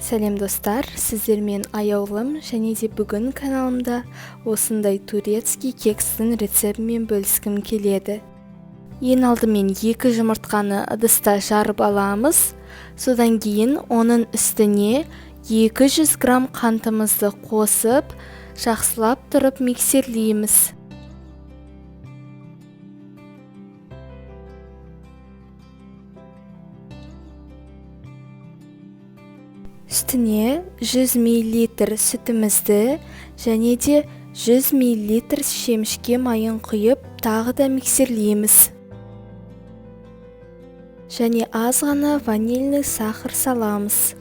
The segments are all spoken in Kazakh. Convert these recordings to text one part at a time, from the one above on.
Сәлем достар, сіздермен Аяулым, және де бүгін каналымда осындай турецкий кекстің рецептімен бөліскім келеді. Ең алдымен 2 жұмыртқаны ыдыста жарып аламыз, содан кейін оның үстіне 200 грамм қантымызды қосып, жақсылап тұрып миксерлейміз. Үстіне 100 мл сүтімізді және де 100 мл шемішке майын құйып, тағы да миксерлейміз. Және аз ғана ванильный сахар саламыз.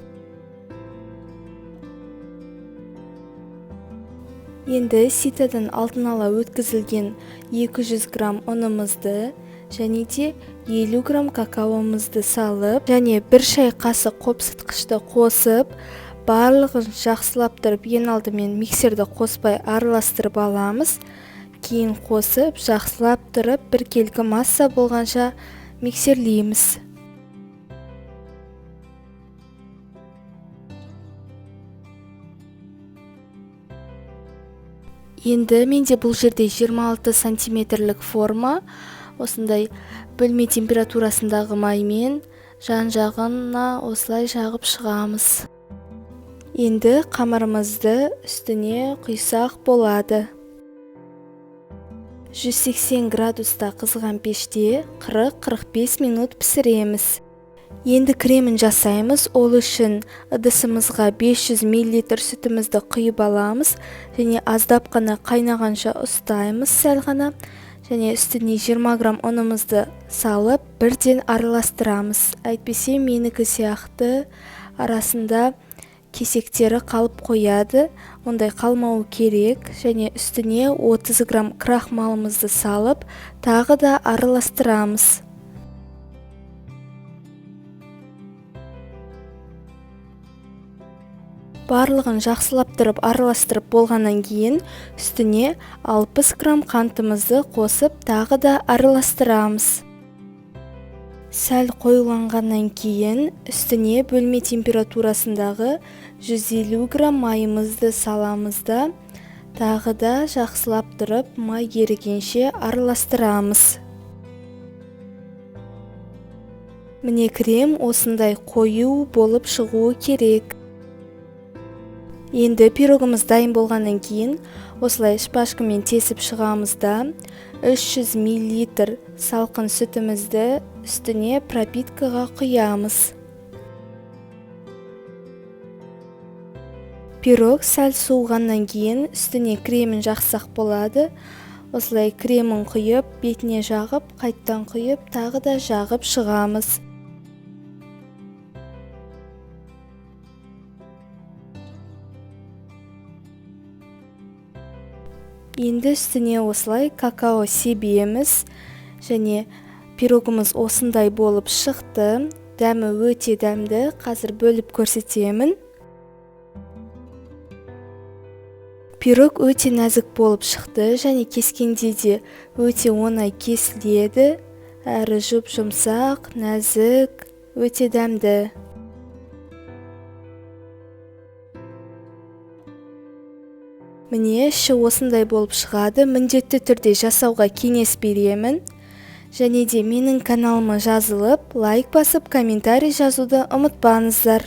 Енді ситадан алдын ала өткізілген 200 грамм ұнымызды және де 50 грамм какаомызды салып, және 1 шай қасық қопсытқышты қосып, барлығын жақсылап тұрып, ең алдымен миксерді қоспай араластырып аламыз. Кейін қосып, жақсылап тұрып, біркелкі масса болғанша миксерлейміз. Енді менде бұл жерде 26 сантиметрлік форма, осындай бөлме температурасындағы маймен жан-жағына осылай жағып шығамыз. Енді қамырымызды үстіне құйсақ болады. 180 градуста қызған пеште 40-45 минут пісіреміз. Енді кремін жасаймыз. Ол үшін ыдысымызға 500 мл сүтімізді құйып аламыз және аздап қана қайнағанша ұстаймыз сәл ғана. Және үстіне 20 грамм ұнымызды салып, бірден араластырамыз. Әйтпесе менікі сияқты арасында кесектері қалып қояды. Ондай қалмауы керек. Және үстіне 30 грамм крахмалымызды салып, тағы да араластырамыз. Барлығын жақсылап тұрып араластырып болғаннан кейін үстіне 60 грамм қантымызды қосып тағы да араластырамыз. Сәл қоюланғаннан кейін үстіне бөлме температурасындағы 150 грамм майымызды саламыз да, тағы да жақсылап тұрып май ерігенше араластырамыз. Міне крем осындай қою болып шығуы керек. Енді пирогымыз дайын болғаннан кейін осылай шпажкамен тесіп шығамыз да, 300 мл салқын сүтімізді үстіне пропиткаға құямыз. Пирог сәл суығаннан кейін үстіне кремін жақсақ болады. Осылай кремін құйып, бетіне жағып, қайттан құйып, тағы да жағып шығамыз. Енді үстіне осылай какао себеміз және пирогымыз осындай болып шықты. Дәмі өте дәмді, қазір бөліп көрсетемін. Пирог өте нәзік болып шықты және кескенде де өте оңай кесіледі. Әрі жұп-жұмсақ, нәзік, өте дәмді. Міне іші осындай болып шығады. Міндетті түрде жасауға кеңес беремін. Және де менің каналыма жазылып, лайк басып, комментарий жазуды ұмытпаңыздар.